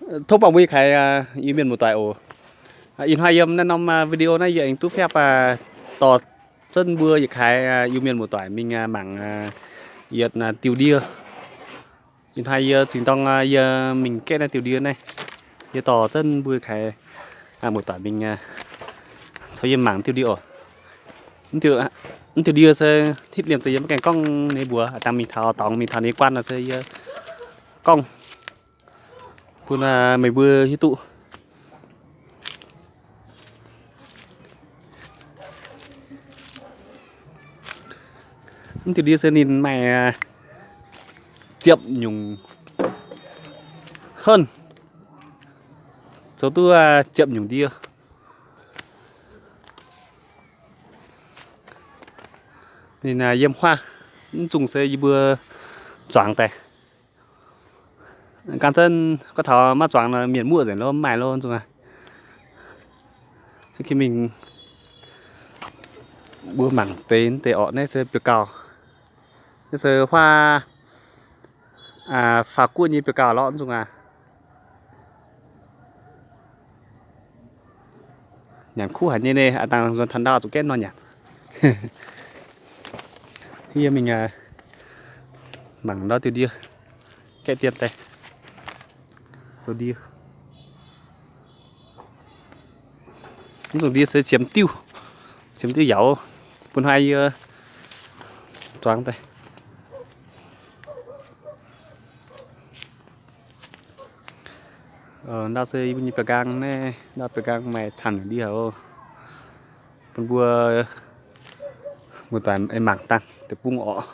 Tov buangh mbuo yietc kaaix Iu-Mienh muoz-doic oc. Ih hnoi yiem naaiv norm video naaiv yie aengx duqv fiapv dorh zunv mbuo yietc kaaix Iu-Mienh muoz-doic mingh mangc yietc diuh ndie. Ih hnoi yie zinh dorng yie mingh gaeqv naaiv diuh ndie naaiv, yie dorh zunv mbuo yietc kaaix muoz-doic mingh caux yie mangc diuh ndie oc. Mv diuh ndie se hitv liemh se yie maiv gaengh gorngv nyei mbuox, dangh mingh taux dorngx mingh taux ninh nyei guanh nor se yie gorngv bun meih mbuo hiuv duqv. Mv diuh ndie se ninh maaih ziepc nyungc henv, zoux duqv ziepc nyungc ndie. Ninh yiem huaav, mv zungh se yie mbuo zuangx daaih. Gan zunv gorngv taux maiv zuangx nor mienh muoqv nzengc lo, mv maaih lo, mv zungh aqv. Se mingh mbuo mangc deix deix orqc, naaiv se biauv-gauh, naaiv se huaav faaux guoqv nyei biauv-gauh lorqc, mv zungh aqv. Nyanc kuv haic nyei naaiv, aa dangh nzuonx taux ndau zuqc gaeqv nor nyanc. Yie mingh mangc ndau diuh ndie, gaeqv dien daaih zoux ndie. Mv zungh ndie se qiemx diuh, qiemx diuh yaac bun haaix yie zuangx daaih. Ndau se yie mbuo nyei biauv-nqaang naaiv, ndau biauv-nqaang maaih camv nyungc ndie oc. Bun mbuo muoz-doic mangc dangh deic-bung orqc.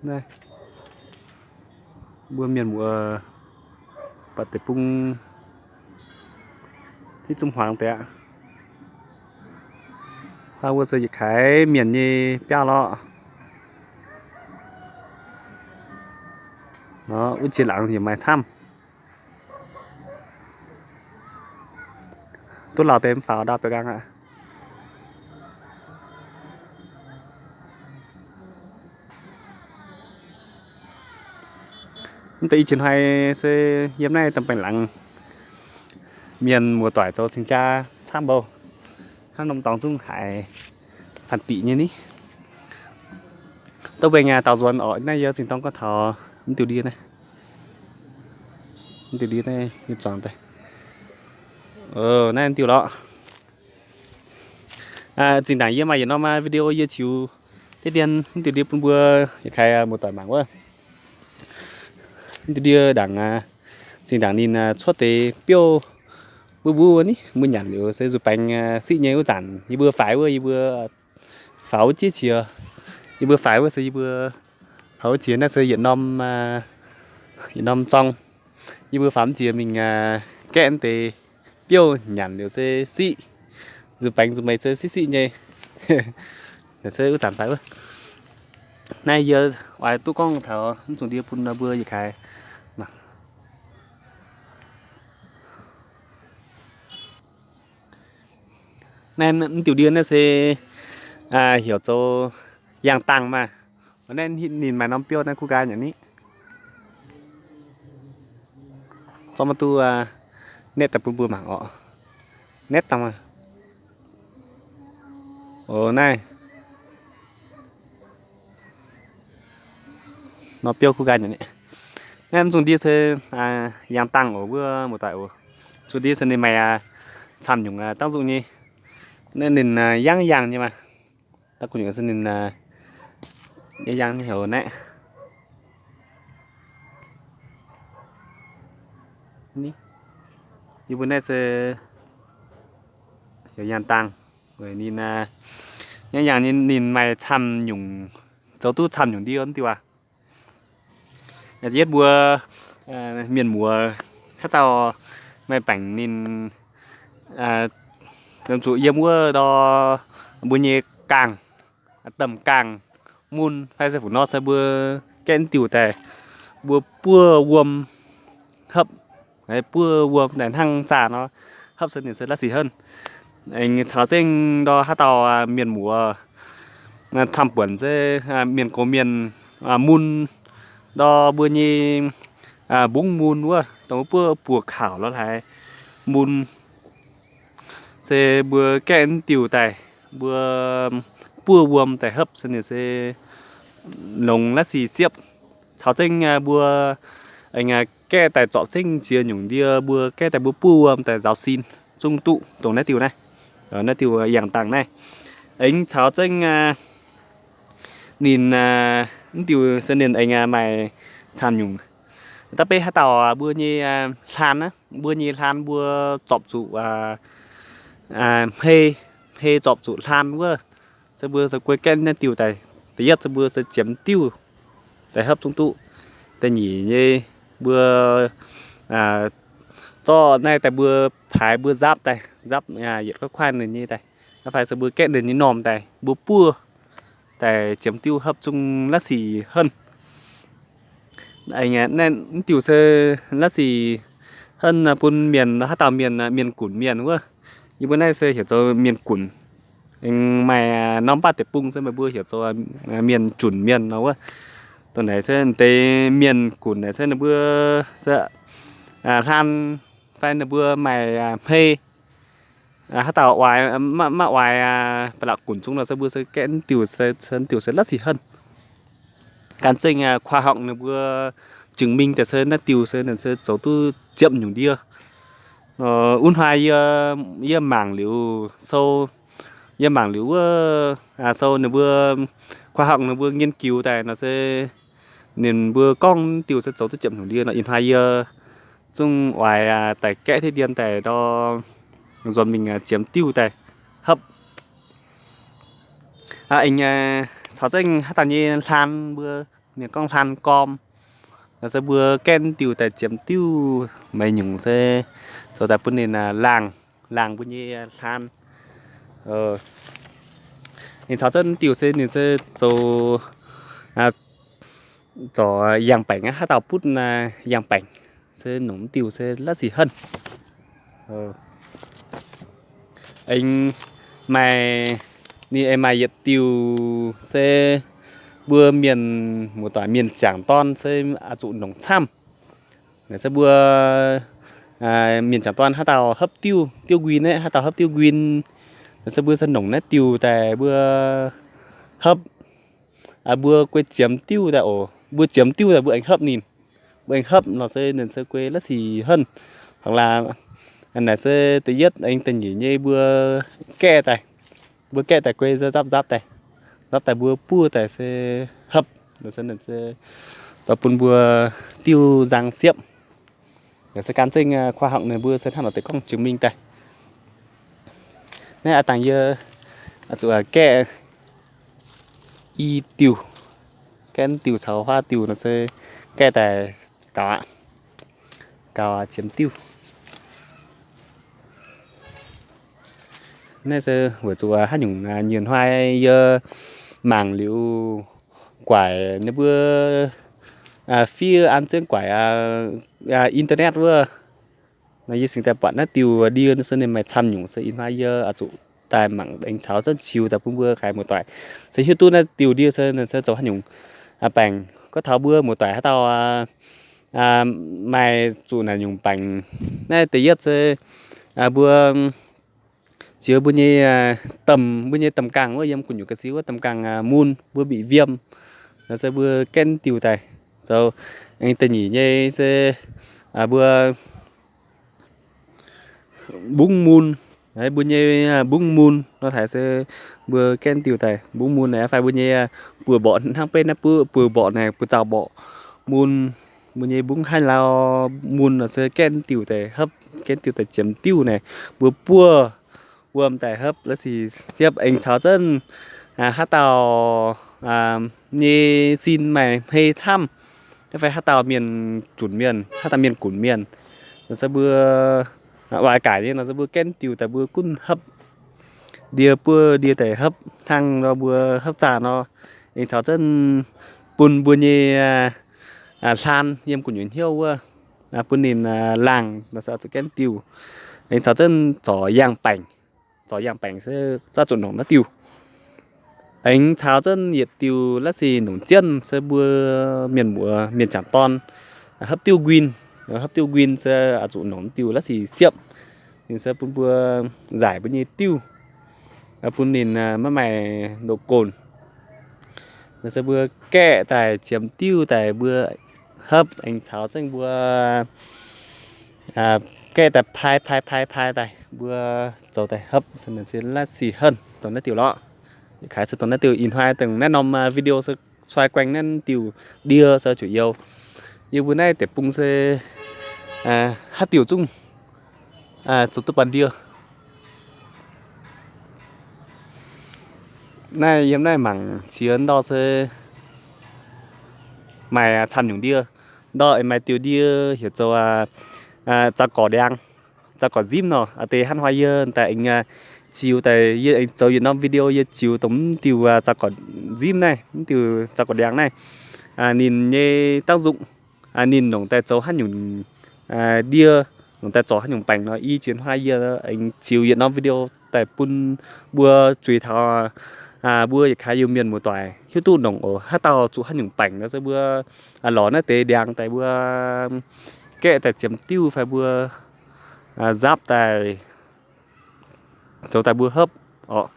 Naaiv mbuo mienh muoz buatc deic-bung hitv zungv hmuangx deix aqv. Hnangv wuov se yietc kaaix mienh nyei biauv lorqc. Wuov jiex laangz yaac maaih camv. Duqv lauh deix mv faaux ndau biauv-nqaang aqv. Mv deix i jiex hnoi se yiem naaiv domh baengx laangz mienh muoz-doic zoux cing-jaa camv mbouh. Hnangv norm dorngx zungv haiz faanh diqc nyei ni. Dov mbaengx aac, daaux nzuonx orqc. Naaiv yie zinh dorng gorngv taux mv diuh ndie naaiv. Mv diuh ndie naaiv yie zuangx daaih. Naaiv mv diuh lorqc. Zinh ndaangc yie maaih yietc norm video yie ziux deix dien mv diuh ndie bun mbuo yietc kaaix muoz-doic mangc wuov. Mv diuh ndie ndaangc, zinh ndaangc ninh cuotv deix biouv mbuov mbuov ni, mbuo nyanc liuz se nzuih baengx siqv nyei. Wuov zanc yie mbuo faix wuov, yie mbuo faaux wuov jiex qiex, yie mbuo faix wuov se yie mbuo faaux wuov jiex naaiv se yietc norm, yietc norm zorng. Yie mbuo faaux mv jiex mingh gaeqv deix biouv nyanc liuz se siqv, nzuih baengx nzuih meix se siqv siqv nyei. Naaiv se wuov zanc faix wuov. Naaiv yie oix duqv gorngv taux mv zungh ndie bun mbuo yietc kaaix mangc. Naaiv mv diuh ndie naaiv se heuc zoux yaangh dangh maah. Naaiv ninh maaih norm biouv naaiv kuv nqaai nyei ni. Zorqv maiv duqv netv daaih bun mbuo mangc orqc. Netv dangh maah. Oc, naaiv nor biouv kuv nqaai nyei ni. Naaiv mv zungh ndie se yaangh dangh oc, wuov muoz-doic oc. Zungh ndie se ninh maaih camv nyungc dangv nzungh nyei. Naaiv ninh yangv yangh nyei maah. Dangv gu'nyuoz se ninh yangh yangh nyei heuc naaiv. Yie mbuo naaiv se heuc yaangh dangh. Weic ninh yangh yangh nyei, ninh maaih camv nyungc, zoux duqv camv nyungc ndie wuov diuh aac. Yietv mbuo mienh muoz haaix dauh maaih baengc ninh zuqc yiem wuov ndor mbuo nyei gaangh, domh gaangh mun fai se fu'nor se mbuo gaeqv diuh daaih, mbuo buov wuom hopv, buov wuom daaih hnangv zaah nor, hopv se ninh se la'sic henv. Aengx caux zengv ndor haaix dauh mienh muoz camv buonc se mienh gox mienh mun ndor mbuo nyei mbungv mun wuov, dongh mbuo buoz-kaux lorz haaix mun, se mbuo gaeqv diuh daaih, mbuo buov wuom daaih hopv se ninh se longx la'sic siepv. Caux zengv mbuo aengx gaeqv daaih zorpc zengv ziex nyungc ndie, mbuo gaeqv daaih mbuo buov wuom daaih nzaaux sin zungv duqv dongh naaiv diuh naaiv, naaiv diuh yangh dangh naaiv. Aengx caux zengv ninh, mv diuh se ninh aengx maaih camv nyungc. Da'beiv haaix dauh mbuo nyei hlaan, mbuo nyei hlaan mbuo zorpc zuqc hmei, hmei zorpc zuqc hlaan wuov, se mbuo se guei gaeqv naaiv diuh daaih. Da'yietv se mbuo se ziemx diuh daaih hopv zungv duqv. Da'nyeic nyei mbuo zorqv naaiv daaih mbuo paaix mbuo nzapv daaih, nzapv yietc kuaaiv kuaaiv ninh nyei daaih, fai se mbuo gaeqv ninh nyei normh daaih mbuo buov daaih ziemx diuh hopv zungv la'sic henv. Naaiv diuh se la'sic henv bun mienh, haaix dauh mienh, mienh gunc mienh wuov. Yie mbuo naaiv se heuc zoux mienh gunc. Aengx maaih norm baav deic-bung se meih mbuo heuc zoux mienh junc mienh nor wuov. Dongh naaic se deix mienh gunc naaic se ninh mbuo se hlaan fai ninh mbuo maaih hmei, haaix dauh oix, maiv oix ba'laqc gunc zungv nor se mbuo se gaeqv diuh, diuh se la'sic henv. Gan zengv khoa học ninh mbuo chứng minh daaih se naaiv diuh se ninh se zoux duqv ziepc nyungc ndie. Wuov hnoi yie, yie mangc liuz sou, yie mangc liuz wuov sou ninh mbuo khoa học ninh mbuo nghiên cứu daaih nor se ninh mbuo gorngv diuh se zoux duqv ziepc nyungc ndie nor. Ih hnoi yie zungv oix daaih gaeqv diqv ndie daaih ndor nzuonx mingh ziemx diuh daaih hopv. Aengx caux zengv haaix dauh nyei hlaan mbuo, mienh gorngv hlaan gorm, se mbuo gaeqv diuh daaih ziemx diuh maiv nyungc se zoux daaih bun ninh laangh, laangh mbuo nyei hlaan. Ninh caux zengv diuh se ninh se zoux, zoux yangh baengc aqv, haaix dauh butv yangh baengc se nongc diuh se la'sic henv. Aengx maaih, ninh aengx maaih yietc diuh se mbuo mienh muoz-doic mienh jangc dorn se zuqc nongc camv. Naaiv se mbuo mienh jangc dorn haaix dauh hopv diuh, diuh nquin aeqv, haaix dauh hopv diuh nquin, naaiv se mbuo se nongc naaiv diuh daaih mbuo hopv. Mbuo guei ziemx diuh daaih oc, mbuo ziemx diuh daaih mbuo aengx hopv ninh. Mbuo aengx hopv nor se ninh se guei la'sic henv. Hoặc là naaiv se da'yietv aengx da'nyeic nyei mbuo gaeqv daaih, mbuo gaeqv daaih guei nzapv nzapv daaih, nzapv daaih mbuo buov daaih se hopv. Naaiv se ninh se dorh bun mbuo diuh nzang siepv. Naaiv se gan zengv khoa học ninh mbuo se hnangv nor deix gorngv chứng minh daaih. Naaiv a'dangh yie zuqc gaeqv i diuh, gaeqv diuh caux huaav diuh nor se gaeqv daaih gaux aqv, gaux ziemx diuh. Naaiv se weic zuqc haaix nyungc nyienh hnoi yie mangc liuz guaic ninh mbuo fiev an zengv guaic internet wuov, yie cingx daaih buatc naaiv diuh ndie se ninh maaih camv nyungc se ih hnoi yie zuqc daaih mangc aengx caux zengv qiux daaih bun mbuo kaaix muoz-doic se hiuv duqv naaiv diuh ndie se ninh se zoux haaix nyungc baengc. Gorngv taux mbuo muoz-doic haaix dauh maaih zuqc naaic nyungc baengc, naaiv da'yietv se mbuo ziex mbuo nyei domh, mbuo nyei domh gangh wuov, yiem gu'nyuoz ga'sie wuov domh gangh mun mbuo bieqc viêm, naaiv se mbuo gaeqv diuh daaih zoux. Aengx da'nyeic nyei se mbuo mbungv mun, mbuo nyei mbungv mun nor haaix se mbuo gaeqv diuh daaih mbungv mun naaic fai mbuo nyei buoz-mborqc hnangv beiv naaiv buoz-mborqc naaic, buoz-zaux mborqc mun, mbuo nyei mbungv haaix lauh mun nor se gaeqv diuh daaih hopv, gaeqv diuh daaih ziemx diuh naaic, mbuo buov wuom daaih hopv la'sic siepv. Aengx caux zengv haaix dauh nyei sin maaih hmei camv, fai haaix dauh mienh junc mienh, haaix dauh mienh gunc mienh, nor se mbuo oix gaic nyei nor se mbuo gaeqv diuh daaih mbuo gunv hopv, ndie buov ndie daaih hopv hnangv nor mbuo hopv zaah nor. Aengx caux zengv bun mbuo nyei hlaan yiem gu'nyuoz hnyouv wuov, bun ninh laangh nor se zuqc gaeqv diuh. Aengx caux zengv zorc yangh baengc, zorc yangh baengc se zuqc nongc naaiv diuh. Aengx caux zengv yietc diuh la'sic nongc jienv se mbuo mienh muoz mienh jangc dorn hopv diuv nquin, hopv diuv nquin se oix zuqc nongc diuh la'sic siepv. Ninh se bun mbuo nzaic mbuo nyei diuv, bun ninh maiv maaih ndoqc gonc. Naaiv se mbuo gaeqv daaih ziemx diuv daaih mbuo hopv, aengx caux zengv mbuo gaeqv daaih pai pai pai pai daaih mbuo zoux daaih hopv, se la'sic henv dongh naaiv diuh lorqc. Yietc kaaix se dongh naaiv diuh. Ih hnoi dongh naaiv norm video se cui guaengx naaiv diuh ndie se juoqc youh. Yie mbuo naaiv deic-bung se haaix diuh zungv zoux duqv banh ndie. Naaiv yiem naaiv mangc qiex ndau se maaih camv nyungc ndie. Ndau aengx maaih diuh ndie heuc zoux zaux gorc ndiangx, zaux gorc nzimv nor. Aa deix hnangv hnoi yie daaih aengx ziux daaih, yie aengx zoux yietc norm video yie ziux dongh mv diuh zaux gorc nzimv naaiv, mv diuh zaux gorc ndiangx naaiv, ninh nyei dangv nzung, ninh nongc daaih zoux haaix nyungc ndie, nongc daaih zorc haaix nyungc baengc nor. I jiex hnoi yie aengx ziux yietc norm video daaih bun mbuo zuiz taux mbuo yietc kaaix Iu-Mienh muoz-doic hiuv duqv nongc oc, haaix dauh zuqc haaix nyungc baengc nor se mbuo lorz naaiv deix ndiangx daaih mbuo gaeqv daaih ziemx diuv fai mbuo nzapv daaih zoux daaih mbuo hopv oc.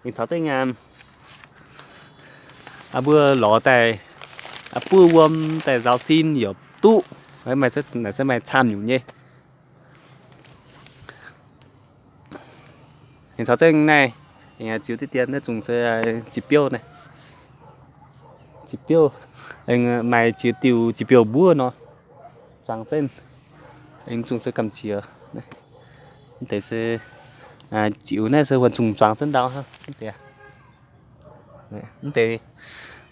Aengx caux zengv mbuo lorz daaih buov wuom daaih nzaaux sin yaac duqv. Naaic se maaih camv nyungc nyei. Aengx caux zengv naaiv, aengx ziux diqv dien naaiv zungh se jiex biouv naaiv. Jiex biouv, aengx maaih jiex diuh jiex biouv mbuov nor, zuangx zengv. Aengx zungh se gamh qiex. Mv deix se ziux naaiv se wuonh zungh zuangx zengv ndau hnangv. Mv deix,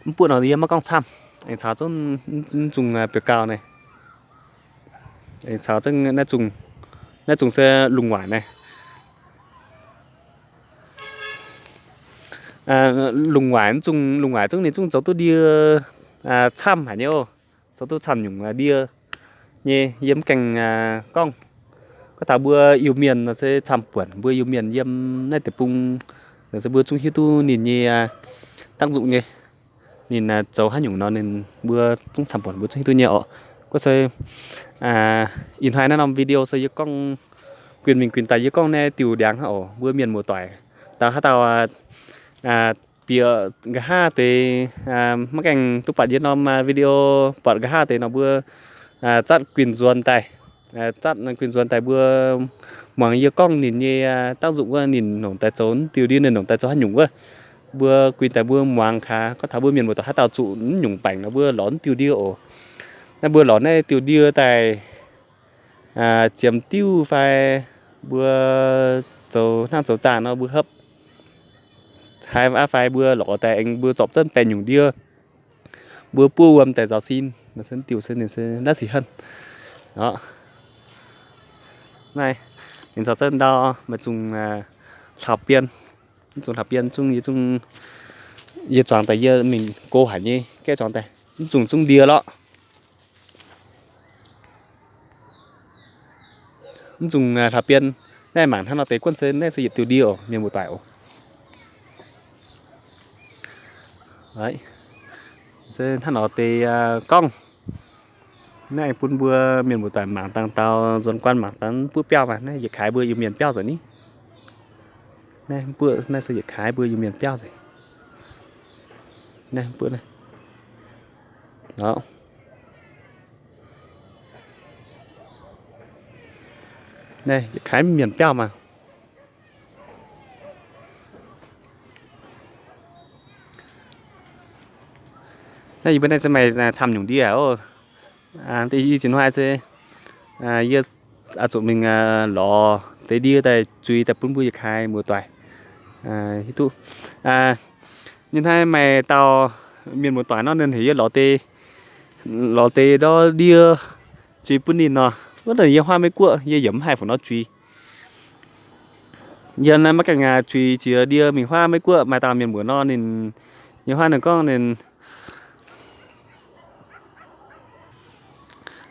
mv buoqv nor yie maiv gorngv camv. Aengx caux zengv mv zungh biouv gauh naaiv. Aengx caux zengv naaiv zungh, naaiv zungh se lungh waaic naaiv. Lungh waaic zungh, lungh waaic zungv ninh zungv zoux duqv ndie camv haic nyei oc. Zoux duqv camv nyungc ndie nyei, yie mv gaengh gorngv. Gorngv taux mbuo Iu-Mienh nor se camv buonc. Mbuo Iu-Mienh yiem naaiv deic-bung nor se mbuo zungv hiuv duqv ninh nyei dangv nzung nyei. Ninh zoux haaix nyungc nor ninh mbuo zungv camv buonc mbuo zungv hiuv duqv nyei oc. Gorngv se ih hnoi naaiv norm video se yie gorngv guinh mingh guinh daaih yie gorngv naaiv diuh ndiangx hnangv oc. Mbuo mienh muoz-doic dau haaix dauh bieqc nqa'haav deix maiv gaengh duqv buatc yie norm video, buatc nqa'haav deix nor mbuo zatv guinh nzuonx daaih, zatv guinh nzuonx daaih mbuo muangx yie gorngv ninh nyei dangv nzung wuov, ninh nongc daaih zoux diuh ndie, ninh nongc daaih zoux haaix nyungc wuov. Mbuo guinh daaih mbuo muangx gaax, gorngv taux mbuo mienh muoz-doic haaix dauh zuqc mv nyungc baengc nor mbuo lorz diuh ndie oc. Naaiv mbuo lorz naaiv diuh ndie daaih ziemx diuv fai mbuo zoux hnangv zoux zaah nor mbuo hopv, fai mbuo lorz daaih aengx mbuo zorpc zengv baengh nyungc ndie, mbuo buov wuom daaih nzaaux sin, diuh se ninh se naaiv sic henv. Naaiv ninh zorpc zengv ndau, maaih zungh hlauv-bienh, mv zungh hlauv-bienh zungv yie zungv yie zuangx daaih yie mingh go haic nyei gaeqv zuangx daaih, mv zungh zungv ndie lorqc. Mv zungh hlauv-bienh naaiv mangc hnangv nor deix guonv se naaiv se yietc diuh ndie oc, mienh muoz-doic oc. Se hnangv nor deix gorngv naaiv bun mbuo mienh muoz-doic mangc dangh dau nzuonx guanh mangc dangh buov biauv maah. Naaiv yietc kaaix mbuo Iu-Mienh biauv nzengc ni. Naaiv buov naaiv se yietc kaaix mbuo Iu-Mienh biauv nzengc. Naaiv buov naaiv. Naaiv yietc kaaix mienh biauv maah. Naaiv yie mbuo naaiv se maaih camv nyungc ndie oc. Deix i ziex hnoi se yie zuqc mingh lorz deix ndie daaih zuiz daaih bun mbuo yietc kaaix muoz-doic hiuv duqv. Nyei hnangv maaih dauh mienh muoz-doic nor ninh heuc yie lorz deix, lorz deix ndortv ndie zuiz bun ninh nor, wuov deix yie huaav Meiv Guoqv yie yaac mv haih fu'nor zuiz. Yie naaiv maiv gaengh zuiz jiex ndie mingh huaav Meiv Guoqv. Maaih dauh mienh muoz nor ninh, yie huaav ninh gorngv ninh,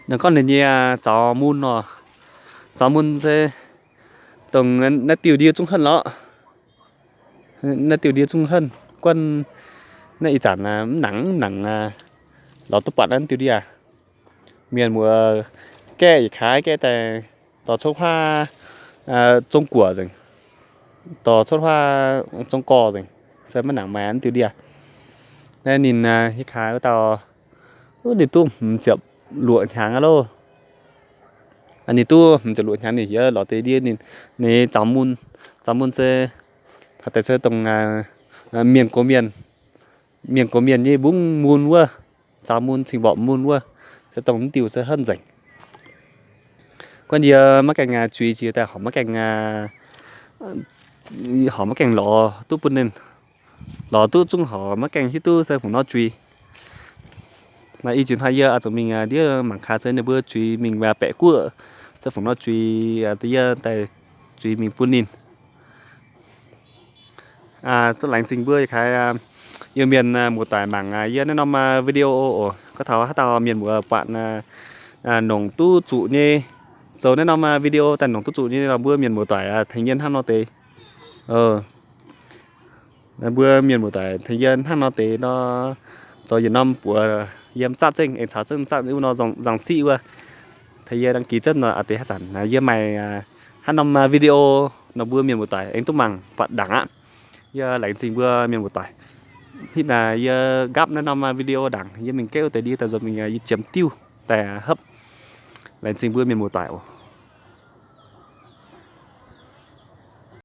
ninh gorngv ninh nyei zaux mun nor, zaux mun se dongh naaiv diuh ndie zungv henv lorqc. Naaiv diuh ndie zungv henv. guanh naaiv ih zanc mv nangc mv nangc lorz duqv buatc naaiv diuh ndie. Mienh muoz gaeqv yietc kaaix gaeqv daaih dorh cuotv huaav zong guoqv nzengc, dorh cuotv huaav zong gorx nzengc, se maiv nangc maaih naaiv diuh ndie. Naaiv ninh hieh kaaix wuov dauh, ninh duqv hmz ziepc luoqc hnyangx aqv loh. Ninh duqv hmz ziepc luoqc hnyangx ninh yaac lorz deix ndie ninh, ninh zaux mun, zaux mun se haaix deix se dongh mienh gox mienh, mienh gox mienh nyei mbungv mun wuov, zaux mun cing mborqc mun wuov, se dongh mv diuh se henv nzengc. Guanh yie maiv gaengh zuiz jiex daaih horpc maiv gaengh, horpc maiv gaengh lorz duqv bun ninh. Lorz duqv zungv horpc maiv gaengh hiuv duqv se fungc nor zuiz. Naaiv i ziex hnoi yie zuqc mingh ndiev mangc gaax se ninh mbuo zuiz mingh baeqc guoqv se fungc nor zuiz, yie daaih zuiz mingh bun ninh. Laengz zingh mbuo yietc kaaix Iu-Mienh muoz-doic mangc yie naaiv norm video oc. Gorngv taux haaix dauh mienh muoz buatc nongc duqv zuqc nyei, zoux naaiv norm video daaih nongc duqv zuqc nyei nor, mbuo mienh muoz-doic tengx yie hnangv nor deix. Mbuo mienh muoz-doic tengx yie hnangv nor deix nor, zoux yietc norm buoz yiem zatv zengv, aengx caux zengv zatv wuov nor nzangc siqv wuov. Tengx yie đăng ký zengv nor a'deix haaix zanc yie maaih hnangv norm video nor mbuo mienh muoz-doic aengx duqv mangc buatc ndaangc aqv. Yie laengz zingh mbuo mienh muoz-doic. Hitv naaic yie nqaapv naaiv norm video ndaangc, yie mingh gaeqv wuov deix ndie daaih nzuonx mingh yie ziemx diuh daaih hopv. Laengz zingh mbuo mienh muoz-doic oc.